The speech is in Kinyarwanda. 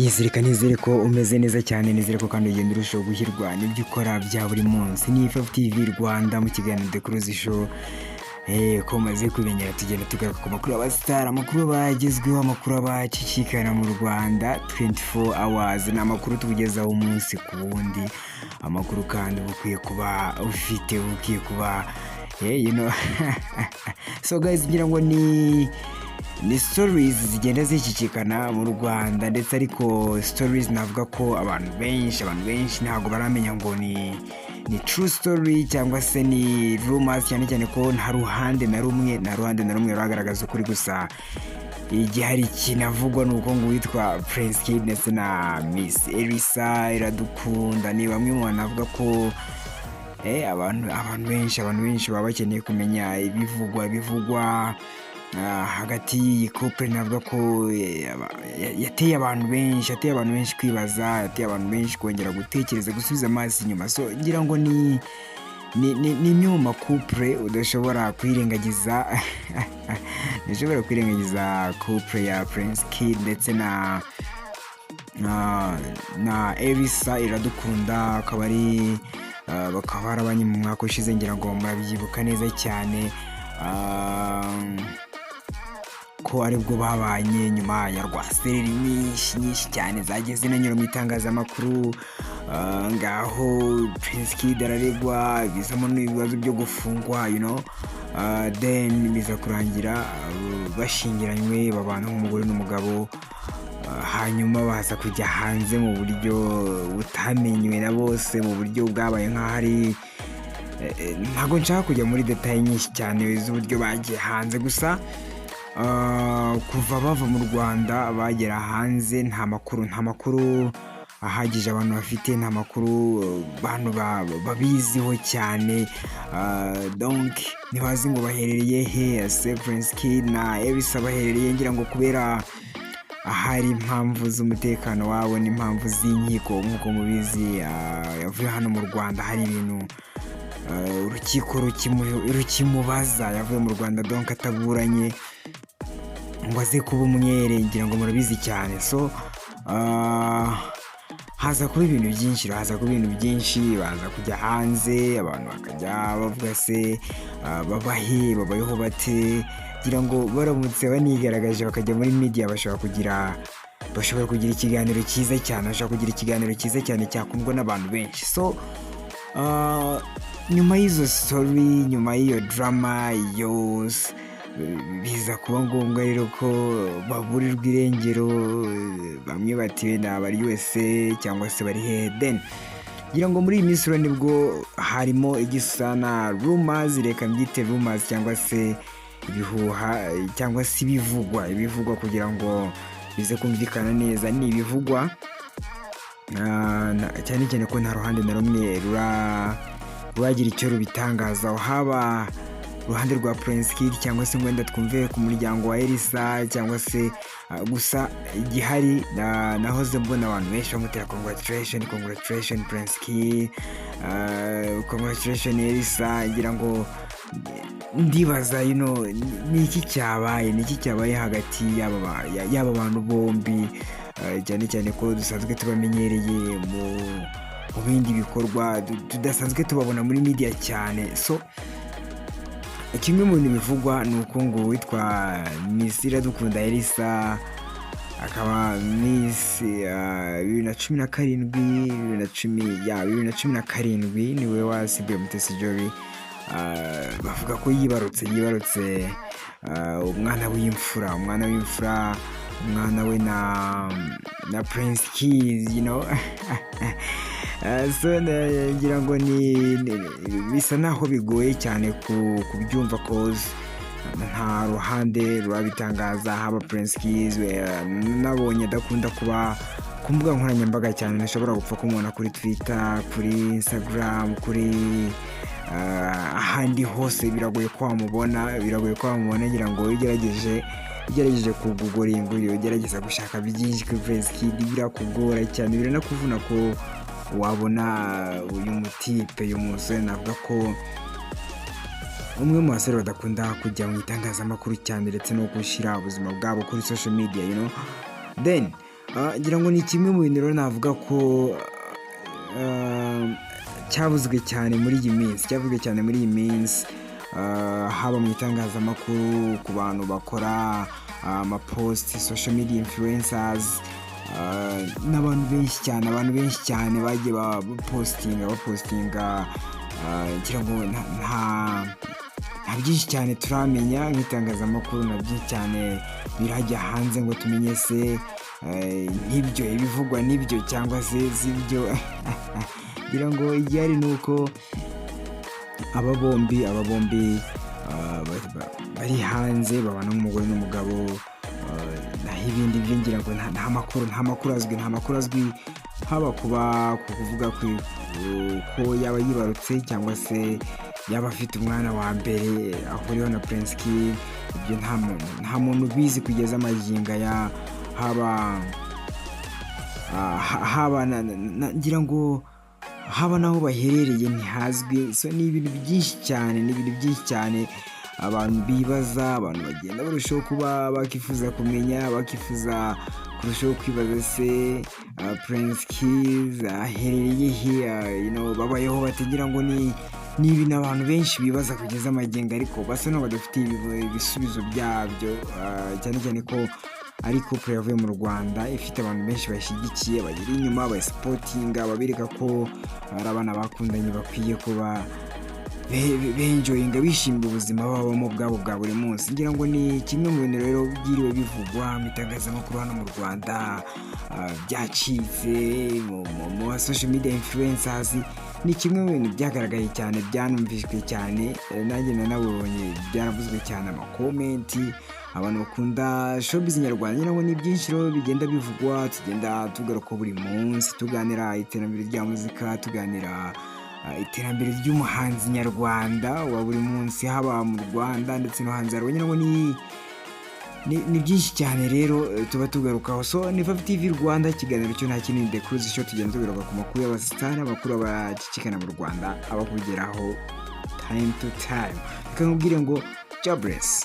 Yizereka, nizere ko umeze neza cyane, nizere ko kandi ugenda urushaho guhirwa n'ibyo ukora bya buri munsi. Ni Ifafu TV Rwanda mu kiganiro The Cruise Show. Ko umaze kumenyera, tugenda tugaruka ku makuru y'abasitari, amakuru bagezweho, amakuru abacicikana mu Rwanda 24 hours. Ni amakuru tukugezaho umunsi ku wundi, amakuru kandi uba ukwiye kuba ufite, uba ukwiye kuba you know. So guys, ngira ngo ni stories zigenda zicicikana mu Rwanda ndetse, ariko stories navuga ko abantu benshi ntabwo baramenya ngo ni true story cyangwa se ni rumors, cyane cyane ko nta ruhande na rumwe rugaragaza ukuri. Gusa igihari kinavugwa ni uko ngo uwitwa Prince Kid ndetse na Miss Elsa Iradukunda ni bamwe mu banavuga ko abantu benshi baba bakeneye kumenya ibivugwa hagati y'iyi couple. Navuga ko yateye abantu benshi kwibaza, yateye abantu benshi kongera gutekereza, gusubiza amaso inyuma. So ngira ngo ni imwe mu ma couple udashobora kwirengagiza, udashobora kwirengagiza, couple ya Prince Kid ndetse na Elsa Iradukunda, akaba ari bakaba barabanye mu mwaka ushize, ngira ngo murabyibuka neza cyane ko aribwo babanye nyuma ya rwasereri nyinshi nyinshi cyane zagiye zinanyura mu itangazamakuru. Ngaho Prince Kid araregwa, bizamo n'ibibazo byo gufungwa, then biza kurangira bashingiranywe, babana nk'umugore n'umugabo. Hanyuma baza kujya hanze mu buryo butamenywe na bose, mu buryo bwabaye nk'aho ari ntabwo nshaka kujya muri détails nyinshi cyane z'uburyo bagiye hanze. Gusa kuva bava mu Rwanda bagera hanze, nta makuru ahagije abantu bafite, nta makuru abantu babiziho cyane. Donc ntibazi ngo baherereye he, ese Prince Kid na Elsa baherereye. Ngira ngo kubera ahari impamvu z'umutekano wabo n'impamvu z'inkiko, nk'uko mubizi, yavuye hano mu Rwanda hari ibintu urukiko rukimubaza. Yavuye mu Rwanda donc ataburanye ngo aze kuba umwere, ngira ngo murabizi cyane. So haza kuba ibintu byinshi, haza kuba ibintu byinshi, baza kujya hanze, abantu bakajya bavuga se babahe, babayeho bate? Ngira ngo baramutse banigaragaje bakajya muri media, bashobora kugira ikiganiro cyiza cyane, bashobora kugira ikiganiro cyiza cyane cyakundwa n'abantu benshi. So nyuma y'izo story, nyuma y'iyo drama yose, biza kuba ngombwa rero ko baburirwa irengero. Bamwe bati wenda bari USA cyangwa se bari hehe. Then ngira ngo muri iyi minsi rero nibwo harimo igisa na rumors, reka mbyite rumors cyangwa se ibihuha cyangwa se ibivugwa kugira ngo bize kumvikana neza, ni ibivugwa. Cyane cyane ko nta ruhande na rumwe ruragira icyo rubitangazaho, haba uruhande rwa Prince Kid cyangwa se wenda twumve ku muryango wa Elsa cyangwa se gusa igihari nahoze mbona abantu benshi bamutera congratulation, congratulation Prince Kid, congratulation Elsa. Ngira ngo ndibaza ni iki cyabaye, ni iki cyabaye hagati y'aba bantu bombi, cyane cyane ko dusanzwe tubamenyereye mu bindi bikorwa, tudasanzwe tubabona muri media cyane. So kimwe mu bintu bivugwa ni uko ngo uwitwa Miss Iradukunda Elsa, akaba Miss 2017, bibiri na cumi ya 2017, niwe wasimbuye Mutesi Jolly. Bavuga ko yibarutse umwana w'imfura, umwana we na Prince Kids. So ngira ngo ni bisa naho bigoye cyane kubyumva, cause nta ruhande rurabitangaza, haba Prince Kids nabonye adakunda kuba ku mbuga nkoranyambaga cyane, ntashobora gupfa kumubona kuri Twitter, kuri Instagram, kuri ahandi hose biragoye ko wamubona, biragoye ko wamubona. Ngira ngo iyo ugerageje kugooglinga, iyo ugerageza gushaka byinshi kuri Prince Kid, birakugora cyane, biranakuvuna ko wabona uyu mutipe, uyu musore. Navuga ko umwe mu basore badakunda kujya mu itangazamakuru cyane ndetse no gushyira ubuzima bwabo kuri social media. Then Ngira ngo ni kimwe mu bintu rero navuga ko cyavuzwe cyane muri iyi minsi, cyavuzwe cyane muri iyi minsi, haba mu itangazamakuru, ku bantu bakora amapost, social media influencers, n'abantu benshi cyane, abantu benshi cyane bagiye bapostinga. Ngira ngo nta byinshi cyane turamenya nk'itangazamakuru, nta byinshi cyane birajya hanze ngo tumenye se nk'ibyo ibivugwa n'ibyo cyangwa se sibyo. Ngira ngo igihari ni uko aba bombi bari hanze, babana nk'umugore n'umugabo. Naho ibindi byo ngira ngo nta makuru azwi, haba kuba ku kuvuga ko yaba yibarutse cyangwa se yaba afite umwana wa mbere ahuriyeho na Prince Kid. Ibyo nta muntu ubizi kugeza amagingo aya. Haba ngira ngo haba n'aho baherereye ntihazwi. So ni ibintu byinshi cyane, ni ibintu byinshi cyane abantu bibaza, abantu bagenda barushaho kuba bakifuza kumenya, bakifuza kurushaho kwibaza se Prince Kids aherereye he, babayeho batagira ngo ni ibintu abantu benshi bibaza kugeza amagingo, ariko basa n'aho badafitiye ibisubizo byabyo, cyane cyane ko ari couple yavuye mu Rwanda ifite abantu benshi bashyigikiye, bagiri inyuma, bayisupportinga, babereka ko ari abana bakundanye, bakwiye kuba benjoyinga, bishimira ubuzima babamo bwabo bwa buri munsi. Ngira ngo ni kimwe mu bintu rero byiriwe bivugwa mu itangazamakuru hano mu Rwanda, byacitse mu ba social media influencers. Ni kimwe mu bintu byagaragaye cyane, byanumvishwe cyane, nanjye nanabonye byaravuzwe cyane, amacomment, abantu bakunda showbiz nyarwanda. Ngira ngo ni byinshi rero bigenda bivugwa, tugenda tugaruka buri munsi, tuganira iterambere rya muzika, tuganira iterambere ry'umuhanzi nyarwanda wa buri munsi, haba mu Rwanda ndetse no hanze yarwo. Ngira ngo ni byinshi cyane rero tuba tugarukaho. So ni Fafi TV Rwanda, ikiganiro cyo nta kindi, The Cruise Show. Tugenda tugaruka ku makuru y'abasitari, amakuru abacicikana mu Rwanda, abakugeraho time to time. Reka nkubwire ngo jobless.